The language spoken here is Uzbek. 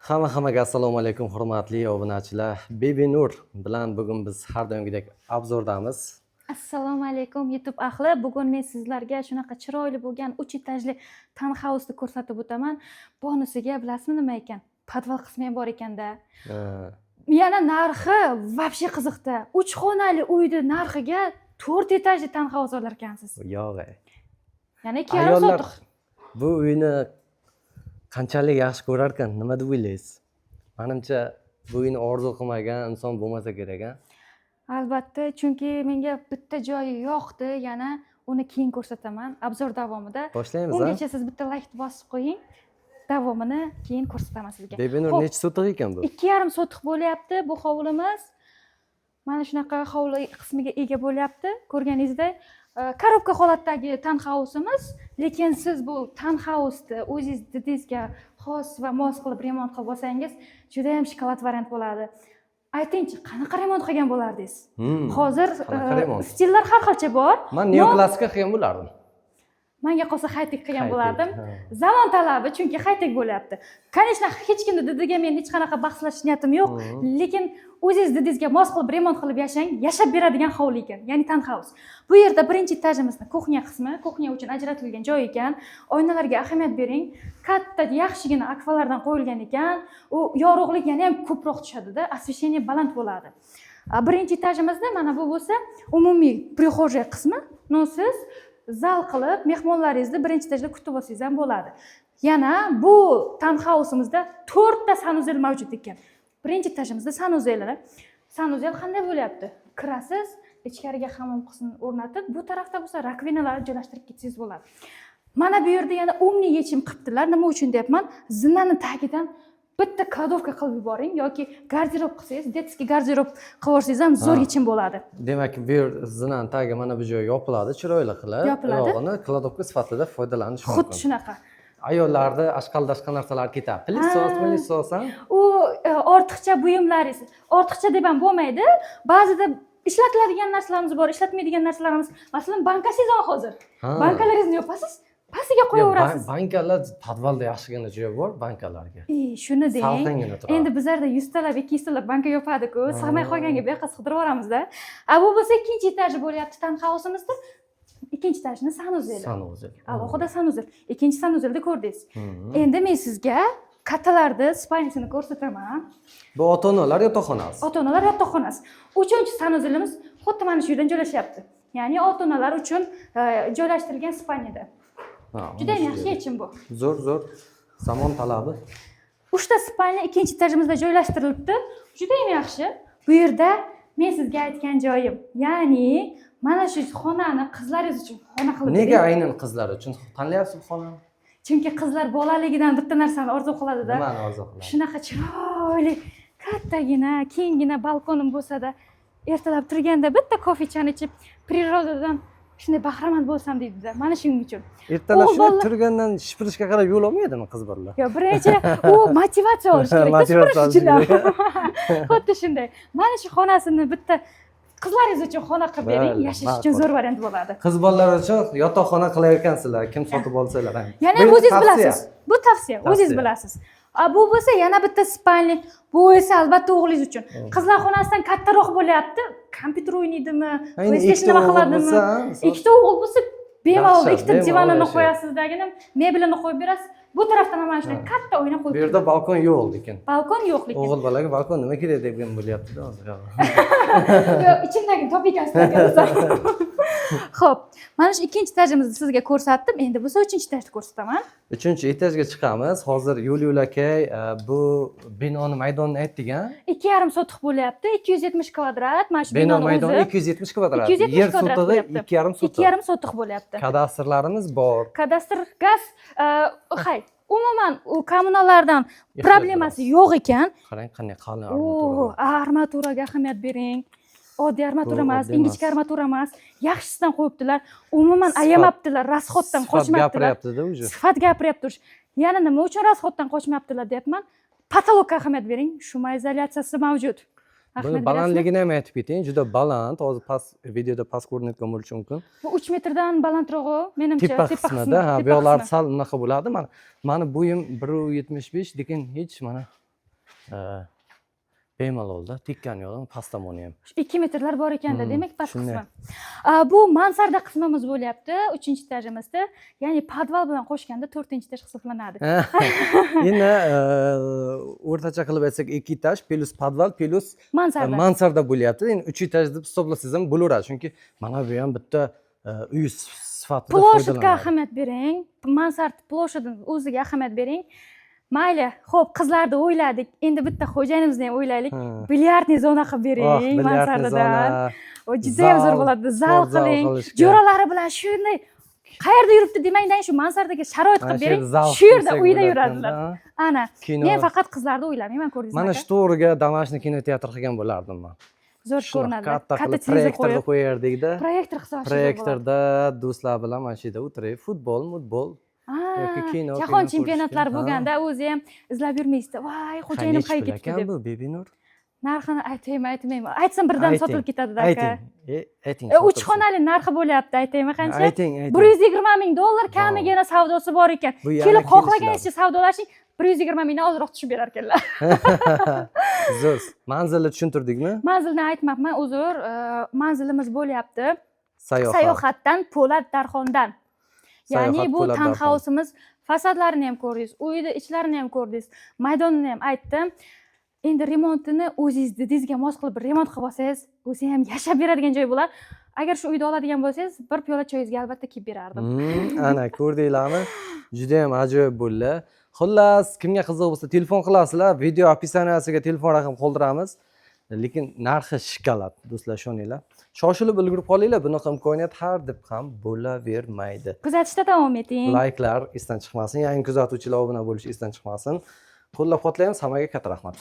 Hamma hammaga assalomu alaykum, hurmatli obunachilar. Bibinur bilan bugun biz har doimgidek обзор damiz. Assalomu alaykum, YouTube ahli. Bugun men sizlarga shunaqa chiroyli bo'lgan 3 etajli townhouse'ni ko'rsatib o'taman. Bonusiga bilasizmi nima ekan? Podval qismi ham bor ekanda. Yana narxi вообще qiziqda. 3 xonali uyni narxiga 4 etajli townhouse olar ekansiz. Yo'q. Ya'ni 2,5 Ayollar sotix. bu uyni qanchalik yaxshi ko'rarkan, nima deb o'ylaysiz? Manimcha, bu uyni orzu qilmagan inson bo'lmasa kerak, a? Albatta, chunki menga bitta joyi yoqdi, yana uni keyin ko'rsataman обзор davomida. Boshlaymiz, a? Ungacha siz bitta like bosib qo'ying. Davomini keyin ko'rsataman sizga. Bibinur, Xo'p. nechi sotix ekan bu? 2,5 sotix bo'lyapti bu hovlimiz. Mana shunaqa hovli qismiga ega bo'lyapti. Ko'rganingizdek, коробка holatdagi townhouse'imiz, lekin siz bu townhouse'ni o'zingiz didingizga xos va mos qilib remont qilib olsangiz, juda ham shokolad variant bo'ladi. Aytingchi, qanaqa remont qilgan bo'lardingiz? Hozir Qanaqa remont? Stillar har xilcha bor. Man neoklassika qilgan bo'lardim. Manga qolsa, high-tech qilgan High-tech, bo'lardim. Ha. Zamon talabi, chunki high-tech bo'lyapti. Конечно, hech kimni didiga men hech qanaqa bahslashish niyatim yo'q, lekin o'zingiz didingizga mos qilib remont qilib yashang, yashab beradigan hovli ekan, ya'ni townhouse. Bu yerda birinchi etajimizni кухня qismi, кухня uchun ajratilgan joy ekan. Oynalarga ahamiyat bering. Katta, yaxshigina akfalardan qo'yilgan ekan. U yorug'lik yana ham ko'proq tushadida, освещение baland bo'ladi. Birinchi etajimizda mana bu bo'lsa umumiy прихожая qismi. Но siz zal qilib mehmonlaringizni birinchi etajda kutib olsangiz ham bo'ladi. Yana bu townhouse'imizda to'rtta санузел mavjud ekan. Birinchi etajimizda санузел lar. Санузел qanday bo'lyapti? Kirasiz, ichkariga hammom qismini o'rnatib, bu tarafda bo'lsa раковина larni joylashtirib ketsangiz bo'ladi. Mana bu yerda yana умный yechim qilibdilar. Nima uchun deyapman? Zinani tagidan bitta кладовка qilib yuboring yoki garderob qilsangiz, детский garderob qilib yuborsangiz ham zo'r yechim bo'ladi. Demak, bu yer zinani tagi, mana bu joyi yopiladi chiroyli qilib. Yopiladi. Uyog'ini кладовка sifatida foydalanish Xuddi mumkin. shunaqa. Ayollarda ashqal-dashqal narsalar ketadi, пылесос, пылесос, ha. U ortiqcha buyumlaringiz, ortiqcha deb ham bo'lmaydi, ba'zida ishlatiladigan narsalarimiz bor, ishlatmaydigan narsalarimiz, masalan, banka sezon hozir. Bankalaringizni yopasiz, pastiga Yo, qo'yaverasiz. Bankalar podvalda yaxshigina joy bor bankalarga. E, shuni deng. Salqingina turadi. Endi bizlarda yuztalab, 200 talab banka yopadiku, sig'may qolganga bu yoqqa sig'dirib yuboramizda. A bu bo'lsa ikkinchi etaji bo'lyapti townhouse'imizda, ikkinchi etajni санузел i. Санузел. Alohida санузел. Ikkinchi санузел da ko'rdingiz. Endi men sizga kattalarni спальня sini ko'rsataman. Bu ota onalar yotoqxonasi. Ota onalar yotoqxonasi. Uchinchi санузел imiz xuddi mana shu yerdan joylashyapti, ya'ni ota onalar uchun joylashtirilgan спальня da. Ha, Juda ham ana shu yaxshi yerda. yechim bu. Zo'r, zo'r, zamon talabi. Uchta спальня ikkinchi etajimizda joylashtirilibdi, juda ham yaxshi. Bu yerda men sizga aytgan joyim, ya'ni mana shu xonani qizlaringiz uchun xona qilib Nega bering. aynan qizlar uchun tanlayapsiz bu xonani? Chunki qizlar bolaligidan bitta narsani orzu qiladida. Nimani orzu qiladi? Shunaqa chiroyli, kattagina, kenggina balkonim bo'lsada, ertalab turganda bitta kofechani ichib, природа dan shunday bahramand bo'lsam deydida. Mana shuning uchun. Ertalab O'g'il shunday turgandan shipirishga qarab yo'l olmaydimi qiz bolalar? Yo, birinchi u motivatsiya olish kerak. Motivatsiya olish Supurish uchun ham. Xuddi shunday, mana shu xonasini bitta qizlaringiz uchun xona qilib bering, Bo'ldi, yashash uchun ma'qul. zo'r variant bo'ladi. Qiz bolalar uchun yotoqxona qilayotgansizlar, kim sotib olsalar ham. Yana Bu ham o'zingiz tavsiya. bilasiz, bu tavsiya, o'zingiz Tavsiya. bilasiz. A bu bo'lsa yana bitta спальня. Bu esa albatta o'g'lingiz uchun, qizlar xonasidan kattaroq bo'lyapti. Kompyuter o'ynaydimi, Endi PlayStation ikkita nima o'g'il qiladimi? bo'lsa, Ikkita o'g'il bo'lsa, bemalol Yaxshi, ikkita bemalol divanini yashaydi. qo'yasizdagina, mebelini qo'yib berasiz. Bu tarafdan ham mana shunday katta oyna qo'yib Bu yerda balkon yo'q lekin. Balkon yo'q lekin. O'g'il bolaga balkon nima kerak degan bo'lyapti-da hozir. Yo'q, ichimdagini topib ekansiz. Xo'p, mana shu ikkinchi etajimizni sizga ko'rsatdim. Endi bo'lsa uchinchi etajni ko'rsataman. Uchinchi etajga chiqamiz. Hozir yo'l yo'lakay bu binoni maydonini aytdik, a? 2,5 sotix bo'lyapti, 270 kvadrat mana shu Bino binoni maydoni o'zi. 270 kvadrat. 270 Yer kvadrat sotig'i bo'lyapti. 2,5 Ikki sotix. yarim sotix bo'lyapti. Kadastrlarimiz bor. Kadastr, gaz, hay, umuman u kommunallardan Ehtiyoj problemasi yo'q ekan. Qarang, qanday qalin O, armatura. Armaturaga ahamiyat bering. Oddiy armatura Bu emas, oddiy ingichka emas. armatura emas, yaxshisidan qo'yibdilar. Umuman ayamabdilar, расход dan Sifat qochmabdilar. gapiryapti-da уже. Sifat gapiryapti уже. Yana nima uchun расход dan qochmayaptilar deyapman. Потолок ka ahamiyat bering, шумоизоляция si mavjud. Buni Ahamiyat berasizmi? balandligini ham aytib keting, juda baland. Hozir past videoda past ko'rinayotgan bo'lishi mumkin. Bu 3 metrdan balandrog'i menimcha. Tepa qismida, ha, tepa bu yoqlar qismi. sal unaqa bo'ladi. Mana, mani bo'yim 1,75, lekin hech mana Bemalolda tekkani yo'q, past tomoni ham. 2 metrlar bor ekanda, demak, past shunday. qismi. Bu mansarda qismimiz bo'lyapti, uchinchi etajimizda, ya'ni podval bilan qo'shganda to'rtinchi etaj hisoblanadi. Endi o'rtacha qilib aytsak, ikki etaj плюс podval плюс mansarda. Mansarda bo'lyapti. Endi uch etaj deb hisoblasangiz ham bo'laveradi, chunki mana bu ham bitta uy sifatida Площадь ga foydalanadi. ahamiyat bering, mansard площадь ini o'ziga ahamiyat bering. Mayli, ho'p, qizlarni o'yladik, endi bitta xo'jayinimizni ham o'ylaylik. Бильярдный zona qilib Oh, bering бильярдный mansardadan. zona, O, judayam zo'r zal, bo'ladi, zal sport zal qiling. qilishga. Jo'ralari bilan shunday qayerda yuribdi demangdan, shu mansardaga sharoit Mana qilib shu bering, yerda zal shu yerda qilsak uyda bo'larkan-da, yuradilar. ha? Ana, Kino. men faqat qizlarni o'ylamayman, ko'rdingizmi, Mana aka? shu to'g'riga домашний kinoteatr qilgan bo'lardim man. Zo'r Shunaqa ko'rinadi. katta Katta qilib televizor proyektorni qo'yib, qo'yardikda. Proyektor qilsa вообще zo'r bo'ladi. Proyektorda do'stlar bilan mana shu yerda o'tirib, futbol, mutbol yoki kino, Jahon kino chempionatlari ko'rishga. bo'lganda o'zi ham izlab yurmaysizda, voy, xo'jayinim Nechi qayerga pul ketdi ekan deb. bu, Bebinur? Narxini aytaymi, aytmaymi? Aytsam, birdan Ayting, sotilib ketadi, aka. Ayting. Ayting. Uch sotilsin. xonali narxi bo'lyapti, aytaymi qancha? Ayting, ayting. 120 ming dollar, kamiga yana savdosi bor ekan. Bu yana Kelib kelishiladi. xohlaganingizcha savdolashing, 120 mingdan ozroq tushib berar ekanlar. Zo'r. Manzilni tushuntirdikmi? Manzilni aytmabman, uzr. Manzilimiz bo'lyapti Sayohat. Sayohatdan, Po'lat Darxondan, ya'ni Sayohat, bu Po'lat Darxon. townhouse'imiz fasadlarini ham ko'rdingiz, uyni ichlarini ham ko'rdingiz, maydonini ham aytdim. Endi remontini o'zingiz didingizga mos qilib remont qilib olsangiz, o'zi ham yashab beradigan joy bo'ladi. Agar shu uyda oladigan bo'lsangiz, bir piyola choyingizga albatta kelib berardim. Ana ko'rdinglarmi, judayam ajoyib bo'ldi. Xullas, kimga qiziq bo'lsa, telefon qilasizlar, video описания siga telefon raqam qoldiramiz. Lekin narxi shokolad, do'stlar, ishoninglar. Shoshilib ulgurib qolinglar, bunaqa imkoniyat har deb ham bo'lavermaydi. Kuzatishda davom eting. Layklar esdan chiqmasin, yangi kuzatuvchilar obuna bo'lish esdan chiqmasin. Qo'llab quvvatlaymiz, hammaga katta rahmat.